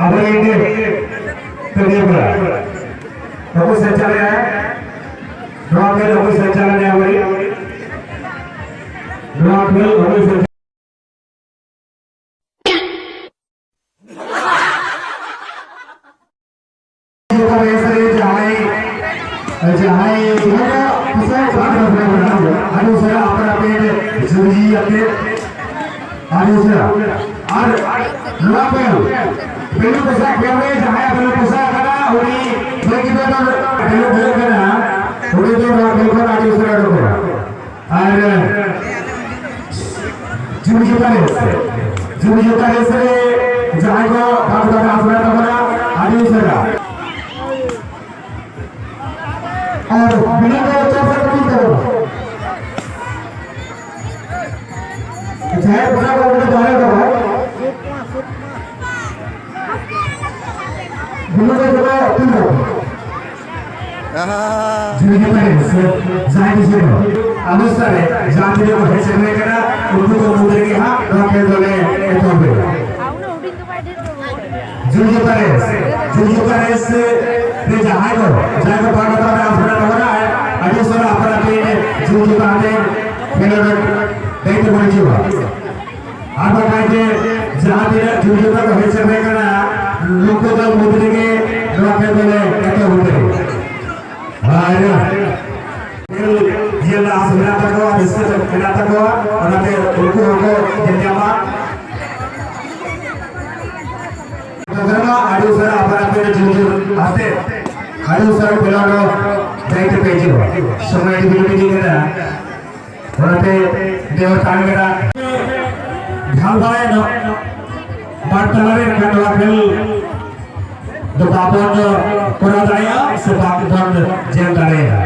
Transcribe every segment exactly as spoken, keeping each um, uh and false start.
ᱟᱵᱚᱨᱮᱱ ᱜᱮ ᱛᱤᱨᱞᱟᱹ ᱠᱚᱲᱟ᱾ ᱚᱠᱚᱭ ᱥᱟᱧᱪᱟᱞᱟᱭᱟ? ᱱᱚᱣᱟ ᱠᱷᱮᱞ ᱚᱠᱚᱭ ᱥᱟᱧᱪᱟᱞᱟᱭᱟ ᱟᱵᱚᱨᱮᱱ? ᱱᱚᱣᱟ ᱠᱷᱮᱞ ᱚᱠᱚᱭ ᱥᱟᱧᱪᱟᱞᱟᱭᱟ? ᱡᱟᱦᱟᱸᱭ, ᱡᱟᱦᱟᱸᱭ ᱟᱹᱰᱤ ᱩᱥᱟᱹᱨᱟ ᱟᱯᱟᱱ ᱟᱹᱯᱤᱱ ᱡᱩᱨᱤ ᱟᱛᱮ ᱟᱹᱰᱤ ᱩᱥᱟᱹᱨᱟ᱾ ᱟᱨ ᱱᱚᱣᱟ ᱠᱚ ᱵᱮᱞᱩᱱ ᱯᱚᱥᱟᱜ ᱠᱷᱮᱞ ᱨᱮ ᱡᱟᱦᱟᱸᱭᱟᱜ ᱵᱮᱞᱩᱱ ᱯᱚᱥᱟᱜ ᱟᱠᱟᱱᱟ, ᱩᱱᱤ ᱵᱷᱟᱹᱜᱤ ᱫᱚ ᱵᱮᱞᱩᱱ ᱵᱮᱞᱩᱱ ᱠᱟᱱᱟ, ᱩᱱᱤ ᱫᱚ ᱱᱚᱣᱟ ᱠᱷᱮᱞ ᱠᱷᱚᱱ ᱟᱹᱰᱤ ᱩᱥᱟᱹᱨᱟ ᱩᱰᱩᱠᱚᱜᱼᱟ᱾ ᱟᱨ ᱡᱩᱢᱤ ᱡᱚᱛᱟ ᱨᱮᱥ, ᱡᱩᱢᱤ ᱡᱚᱛᱟ ᱨᱮᱥ ᱨᱮ ᱡᱟᱦᱟᱸᱭ ᱠᱚ ᱵᱷᱟᱜᱽ ᱫᱟᱠᱟ ᱟᱥᱨᱟ ᱛᱟᱵᱚᱱᱟ, ᱟᱹᱰᱤ ᱩᱥᱟᱹᱨᱟ᱾ ᱟᱨ ᱵᱤᱱᱤᱰ ᱫᱚ ᱪᱟᱨ ᱥᱟᱭ ᱠᱟᱹᱴᱤᱡ ᱛᱟᱵᱚᱱᱟ᱾ ᱡᱟᱦᱟᱸᱭ ᱯᱚᱭᱥᱟ ᱠᱚ ᱚᱸᱰᱮ ᱫᱚᱦᱚᱭ ᱛᱟᱵᱚᱱᱟ᱾ ᱵᱤᱱᱤᱰ ᱫᱚ ᱡᱚᱛᱚ ᱛᱤᱱ ᱛᱟᱵᱚᱱᱟ᱾ ᱡᱩᱫᱤ ᱜᱮ ᱛᱟᱦᱮᱸ ᱥᱮ ᱡᱟᱦᱟᱸᱭ ᱜᱮ ᱥᱮ ᱟᱞᱮ ᱥᱟᱨᱮ ᱡᱟᱦᱟᱸ ᱛᱤᱱᱟᱹᱜ ᱠᱚ ᱦᱮᱡ ᱥᱮᱴᱮᱨ ᱠᱟᱱᱟ, ᱩᱱᱠᱩ ᱠᱚ ᱢᱩᱫᱽ ᱨᱮᱜᱮ ᱦᱟᱸᱜ ᱱᱚᱣᱟ ᱠᱷᱮᱞ ᱫᱚᱞᱮ ᱮᱛᱚᱦᱚᱵ ᱮᱫᱟ᱾ ᱡᱩᱞᱡᱚᱛᱟ ᱨᱮᱥ, ᱡᱩᱞᱡᱚᱛᱟ ᱨᱮᱥ ᱨᱮ ᱡᱟᱦᱟᱸᱭ ᱠᱚ, ᱡᱟᱦᱟᱸᱭ ᱠᱚ ᱯᱟᱦᱴᱟ ᱛᱟᱞᱟ ᱨᱮ ᱟᱥᱨᱟ ᱛᱟᱵᱚᱱᱟ, ᱟᱹᱰᱤ ᱩᱥᱟᱹᱨᱟ ᱟᱯᱟᱱ ᱟᱹᱯᱤᱱ ᱡᱩᱞᱡᱚᱛᱟ ᱟᱛᱮ ᱠᱷᱮᱞᱳᱰ ᱫᱟᱭᱤᱛᱛᱚ ᱵᱚᱱ ᱦᱤᱡᱩᱜᱼᱟ᱾ ᱟᱨ ᱵᱟᱠᱷᱟᱡ ᱡᱮ ᱡᱟᱦᱟᱸ ᱛᱤᱱᱟᱹᱜ ᱡᱩᱞᱡᱚᱛᱟ ᱠᱚ ᱦᱮᱡ ᱥᱮᱴᱮᱨ ᱠᱟᱱᱟ, ᱱᱩᱠᱩ ᱫᱚ ᱢᱩᱫᱽ ᱨᱮᱜᱮ ᱱᱚᱣᱟ ᱠᱷᱮᱞ ᱫᱚᱞᱮ ᱮᱛᱚᱦᱚᱵ ᱩᱛᱟᱹᱨᱟ᱾ ᱟᱨ ᱠᱷᱮᱞ ᱧᱮᱞ ᱨᱮᱱᱟᱜ ᱟᱥ ᱢᱮᱱᱟᱜ ᱛᱟᱠᱚᱣᱟ, ᱨᱟᱹᱥᱠᱟᱹ ᱢᱮᱱᱟᱜ ᱛᱟᱠᱚᱣᱟ, ᱚᱱᱟᱛᱮ ᱩᱱᱠᱩ ᱦᱚᱸᱠᱚ ᱧᱮᱞ ᱧᱟᱢᱟ᱾ ᱛᱚᱵᱮ ᱢᱟ ᱟᱹᱰᱤ ᱩᱥᱟᱹᱨᱟ ᱟᱯᱟᱱ ᱟᱹᱯᱤᱱ ᱡᱩᱞᱡᱚᱛᱟ ᱟᱛᱮ ᱟᱹᱰᱤ ᱩᱥᱟᱹᱨᱟ ᱠᱷᱮᱞᱳᱰ ᱫᱟᱭᱤᱛᱛᱚ ᱯᱮ ᱦᱤᱡᱩᱜᱼᱟ᱾ ᱥᱚᱢᱚᱭ ᱟᱹᱰᱤ ᱵᱤᱞᱚᱢ ᱤᱫᱤᱜ ᱠᱟᱱᱟ᱾ ᱚᱱᱟᱛᱮ ᱱᱮᱦᱚᱨ ᱛᱟᱦᱮᱸ ᱠᱟᱱᱟ, ᱰᱷᱟᱞ ᱵᱟᱲᱟᱭᱮᱱᱟ ᱵᱟᱨ ᱛᱟᱞᱟᱨᱮ, ᱮᱱᱠᱷᱟᱱ ᱱᱚᱣᱟ ᱠᱷᱮᱞ ᱫᱚ ᱵᱟᱵᱚᱱ ᱠᱚᱨᱟᱣ ᱫᱟᱲᱮᱭᱟᱜᱼᱟ ᱥᱮ ᱵᱟᱵᱚᱱ ᱧᱮᱞ ᱫᱟᱲᱮᱭᱟᱜᱼᱟ᱾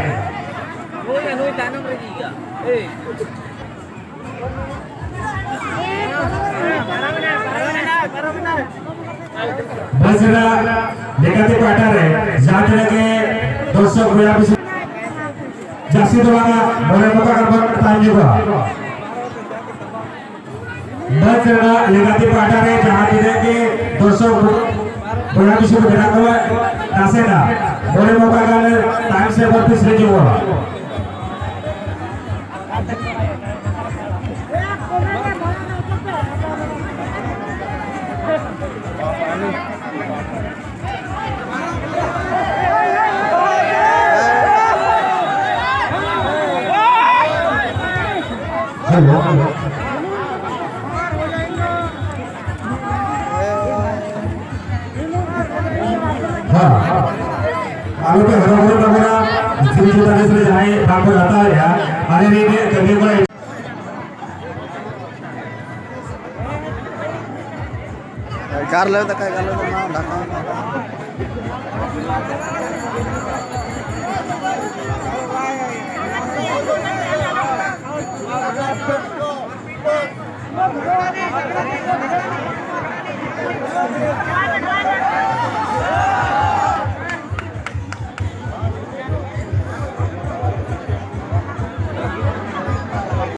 ᱵᱟᱥᱨᱟ ᱞᱮᱠᱟᱛᱮ ᱯᱟᱦᱴᱟ ᱨᱮ ᱡᱟᱦᱟᱸ ᱛᱤᱱᱟᱹᱜ ᱜᱮ ᱫᱚᱨᱥᱚᱠ ᱵᱚᱭᱦᱟ ᱵᱤᱥᱮᱥ ᱡᱟᱹᱥᱛᱤ ᱫᱚ ᱵᱟᱝᱟ, ᱢᱚᱬᱮ ᱠᱚ ᱴᱟᱠᱟ ᱵᱚᱱ ᱛᱟᱦᱮᱸ ᱧᱚᱜᱚᱜᱼᱟ᱾ ᱵᱟᱥᱨᱟ ᱞᱮᱠᱟᱛᱮ ᱯᱟᱦᱴᱟ ᱨᱮ ᱡᱟᱦᱟᱸ ᱛᱤᱱᱟᱹᱜ ᱜᱮ ᱫᱚᱨᱥᱚᱠ ᱛᱷᱚᱲᱟ ᱠᱤᱪᱷᱩ ᱵᱮᱱᱟᱣ ᱠᱚᱣᱟ, ᱱᱟᱥᱮᱱᱟᱜ ᱢᱚᱬᱮ ᱢᱚᱠᱟ ᱜᱟᱱ ᱴᱟᱭᱤᱢ ᱥᱮ ᱵᱟᱹᱲᱛᱤ ᱥᱮᱨᱮᱧᱚᱜᱼᱟ᱾ Hello, hello. ᱦᱮᱸ᱾ ᱟᱞᱚᱯᱮ ᱦᱚᱨᱚᱵᱚᱨᱚ ᱛᱟᱵᱚᱱᱟ, ᱡᱤᱞ ᱪᱮᱛᱟᱱ ᱨᱮ ᱡᱟᱦᱟᱸᱭ ᱵᱟᱝ ᱠᱚ ᱦᱟᱛᱟᱣᱮᱫᱼᱟ, ᱟᱞᱮ ᱨᱮᱱ ᱠᱟᱹᱢᱤ ᱠᱚ ᱜᱟᱨᱞᱟᱹ ᱫᱟᱠᱟ, ᱜᱟᱨᱞᱟᱹ ᱫᱟᱠᱟ, ᱰᱷᱟᱠᱟ᱾